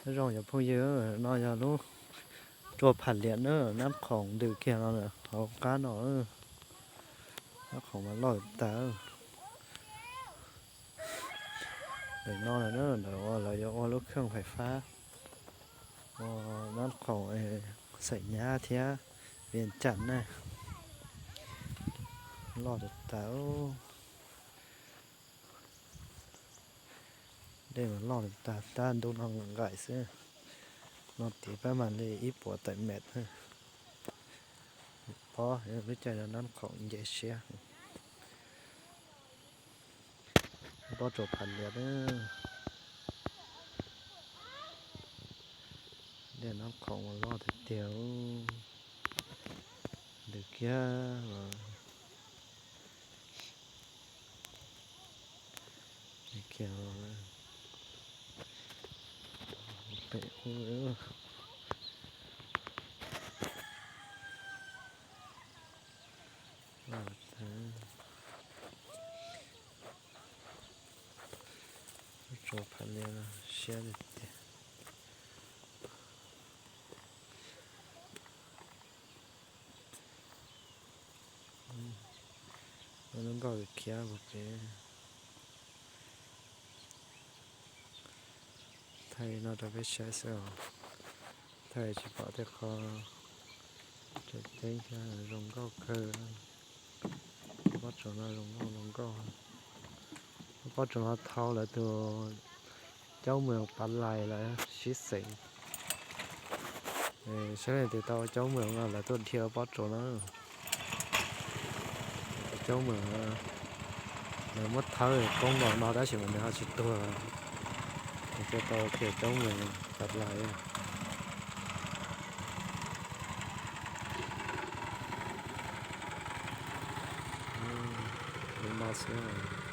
Nyob zoo cov phooj ywg, no yog lub tsua Pham Liam na, Nab Khoom ntws kiag no hauv qab no. Nab Khoom mas loj tas. Ntawm no na, ntawm uas lawv yuav ua lub kheej fais fab ua Nab Khoom, Xais Nyab thiab Vias Cas na. Loj tas tas. Dej mas loj tas, tab ntu no nqaim xwb. No tid pab mas li ib puas tawm mev. Pob lub caij no Nab Khoom nce siab. Pob tsuas Pham Liam. Dej Nab Khoom mas loj tiag tiag. Ntws kiag los, kiag los, pem ub. Tsua Pham Liam no siab tiag tiag. Lub nkoj khiav puag pem. Thaij no rau peb saib xwb os. Thaij tsis pom tej qho tseem ceeb thiab, zoo nkauj kawg. Pob tsuas no zoo nkauj zoo nkauj. Pob tsuas no thau lawv tus caub moos Pav Lais lawv sib xeem. Saib leej twg tau caub moos no lawv tuaj dhia pob tsuas na. Caub moos, lawv muab thawb koob los no tab sis mas nws ho tsis tuag. Nws thiaj tau kiag caub moos Pav Lais. Lub no xwb.